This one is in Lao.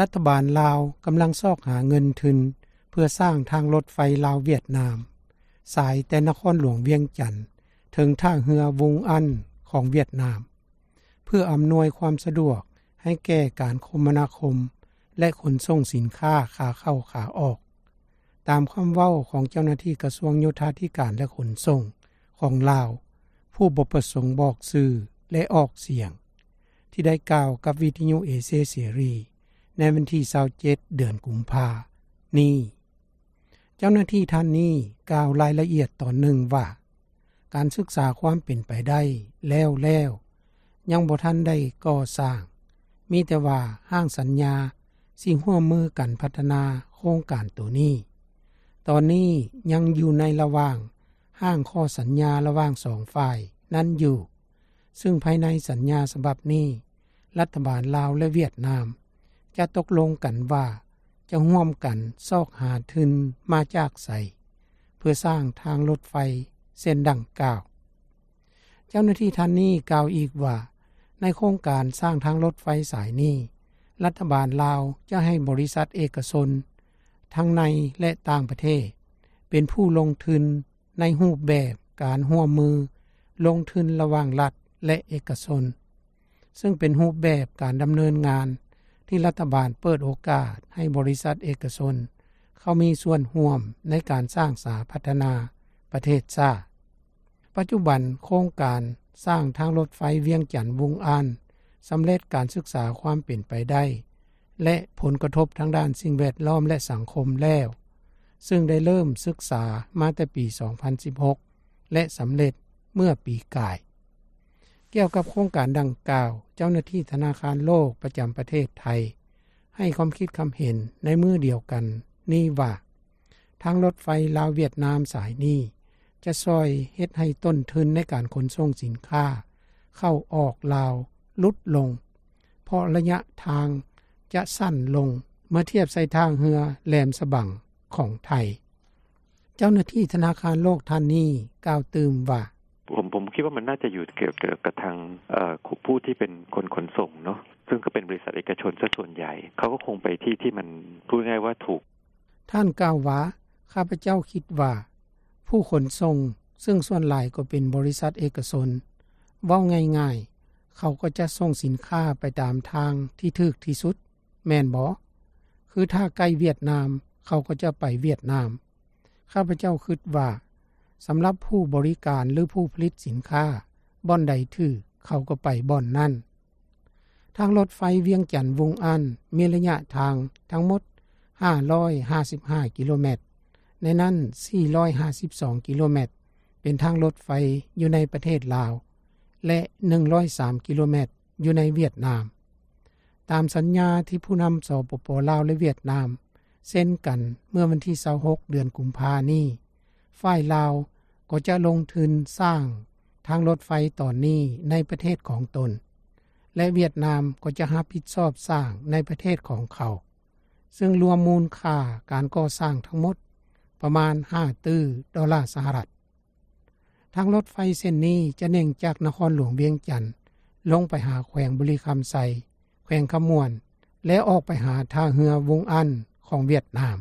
ລັດຖະບານລາວກຳລັງຊອກຫາເງິນທຶນ ເພື່ອສ້າງທາງລົດໄຟລາວ-ຫວຽດນາມ ສາຍແຕ່ນະຄອນຫຼວງວຽງຈັນ ເຖິງທ່າເຮືອວູງອັນຂອງຫວຽດນາມ ເພື່ອອຳນວຍຄວາມສະດວກໃຫ້ແກ່ການຄົມມະນາຄົມ ແລະ ຂົນສົ່ງສິນຄ້າຂາເຂົ້າຂາອອກ, ຕາມຄຳເວົ້າຂອງເຈົ້າໜ້າທີ່ກະຊວງໂຍທາທິການ ແລະ ຂົນສົ່ງຂອງລາວ ຜູ້ບໍ່ປະສົງບອກຊື່ ແລະ ອອກສຽງ ທີ່ໄດ້ກ່າວກັບວິທະຍຸເອເຊຍເສລີ ໃນວັນທີຊາວເຈັດ ເດືອນກຸມພານີ້. ເຈົ້າໜ້າທີ່ທ່ານນີ້ກ່າວລາຍລະອຽດຕອນໜຶ່ງວ່າ ການສຶກສາຄວາມເປັນໄປໄດ້ແລ້ວໆ ຍັງບໍ່ທັນໄດ້ກໍ່ສ້າງ, ມີແຕ່ວ່າຮ່າງສັນຍາຊິຮ່ວມມືກັນພັດທະນາໂຄງການໂຕນີ້. ຕອນນີ້ຍັງຢູ່ໃນລະຫວ່າງຮ່າງຂໍ້ສັນຍາລະຫວ່າງສອງຝ່າຍນັ້ນຢູ່, ຊຶ່ງພາຍໃນສັນຍາສະບັບນີ້ ລັດຖະບານລາວ ແລະ ຫວຽດນາມ ຈະຕົກລົງກັນວ່າຈະຮ່ວມກັນຊອກຫາທຶນມາຈາກໃສ ເພື່ອສ້າງທາງລົດໄຟເສັ້ນດັ່ງກ່າວ. ເຈົ້າໜ້າທີ່ທ່ານນີ້ກ່າວອີກວ່າ ໃນໂຄງການສ້າງທາງລົດໄຟສາຍນີ້ ລັດຖະບານລາວຈະໃຫ້ບໍລິສັດເອກະຊົນ ທັງໃນ ແລະ ຕ່າງປະເທດ ເປັນຜູ້ລົງທຶນ ໃນຮູບແບບການຮ່ວມມືລົງທຶນລະຫວ່າງລັດ ແລະ ເອກະຊົນ, ຊຶ່ງເປັນຮູບແບບການດຳເນີນງານທີ່ລັດຖະບານເປີດໂອກາດໃຫ້ບໍລິສັດເອກະຊົນເຂົ້າມີສ່ວນຮ່ວມໃນການສ້າງສາພັດທະນາປະເທດຊາດ. ປັດຈຸບັນໂຄງການສ້າງທາງລົດໄຟວຽງຈັນ-ວຸງອານ ສຳເລັດການສຶກສາຄວາມເປັນໄປໄດ້ ແລະ ຜົນກະທົບທາງດ້ານສິ່ງແວດລ້ອມ ແລະ ສັງຄົມແລ້ວ, ຊຶ່ງໄດ້ເລີ່ມສຶກສາມາແຕ່ປີສອງພັນສິບຫົກ ແລະ ສຳເລັດເມື່ອປີກາຍ. ກ່ຽວກັບໂຄງການດັ່ງກ່າວ, ເຈົ້າໜ້າທີ່ທະນາຄານໂລກປະຈຳປະເທດໄທ ໃຫ້ຄວາມຄິດຄຳເຫັນໃນມື້ດຽວກັນນີ້ວ່າ ທາງລົດໄຟລາວ-ຫວຽດນາມສາຍນີ້ ຈະຊ່ອຍເຮັດໃຫ້ຕົ້ນທຶນໃນການຂົນສົ່ງສິນຄ້າເຂົ້າອອກລາວຫຼຸດລົງ, ເພາະໄລຍະທາງຈະສັ້ນລົງເມື່ອທຽບໃສ່ທ່າເຮືອແຫຼມສະບັງຂອງໄທ. ເຈົ້າໜ້າທີ່ທະນາຄານໂລກທ່ານນີ້ກ່າວຕື່ມວ່າ: ผม ผมคิดว่ามันน่าจะอยู่เกี่ยวกับทาง เอ่อ ผู้ที่เป็นคนขนส่งเนาะ ซึ่งก็เป็นบริษัทเอกชนซะส่วนใหญ่ เขาก็คงไปที่ที่มัน พูดง่ายๆ ว่าถูก. ທ່ານກ່າວວ່າ, ຂ້າພະເຈົ້າຄິດວ່າ ຜູ້ຂົນສົ່ງ ຊຶ່ງສ່ວນຫຼາຍກໍເປັນບໍລິສັດເອກະຊົນ, ເວົ້າງ່າຍໆ ເຂົາກໍຈະສົ່ງສິນຄ້າໄປຕາມທາງທີ່ຖືກທີ່ສຸດ, ແມ່ນບໍ່? ຄືຖ້າໃກ້ຫວຽດນາມ ເຂົາກໍຈະໄປຫວຽດນາມ. ຂ້າພະເຈົ້າຄິດວ່າ ສຳລັບຜູ້ບໍລິການ ຫຼື ຜູ້ຜະລິດສິນຄ້າ, ບ່ອນໃດຖືກ ເຂົາກໍໄປບ່ອນນັ້ນ. ທາງລົດໄຟວຽງຈັນ-ວຸງອັນ ມີໄລຍະທາງທັງໝົດຫ້າຮ້ອຍຫ້າສິບຫ້າກິໂລແມັດ, ໃນນັ້ນສີ່ຮ້ອຍຫ້າສິບສອງກິໂລແມັດ ເປັນທາງລົດໄຟຢູ່ໃນປະເທດລາວ ແລະ ໜຶ່ງຮ້ອຍສາມກິໂລແມັດ ຢູ່ໃນຫວຽດນາມ. ຕາມສັນຍາທີ່ຜູ້ນຳ ສປປ ລາວ ແລະ ຫວຽດນາມ ເຊັນກັນເມື່ອວັນທີຊາວຫົກ ເດືອນກຸມພານີ້ ຝ່າຍລາວກໍຈະລົງທຶນສ້າງທາງລົດໄຟຕອນນີ້ໃນປະເທດຂອງຕົນ ແລະ ຫວຽດນາມກໍຈະຮັບຜິດຊອບສ້າງໃນປະເທດຂອງເຂົາ, ຊຶ່ງລວມມູນຄ່າການກໍ່ສ້າງທັງໝົດປະມານຫ້າຕື້ໂດລາສະຫະລັດ. ທາງລົດໄຟເສັ້ນນີ້ຈະເໜັ່ງຈາກນະຄອນຫຼວງວຽງຈັນ ລົງໄປຫາແຂວງບໍລິຄຳໄຊ, ແຂວງຄຳມ່ວນ ແລະ ອອກໄປຫາທ່າເຮືອວົງອັນຂອງຫວຽດນາມ.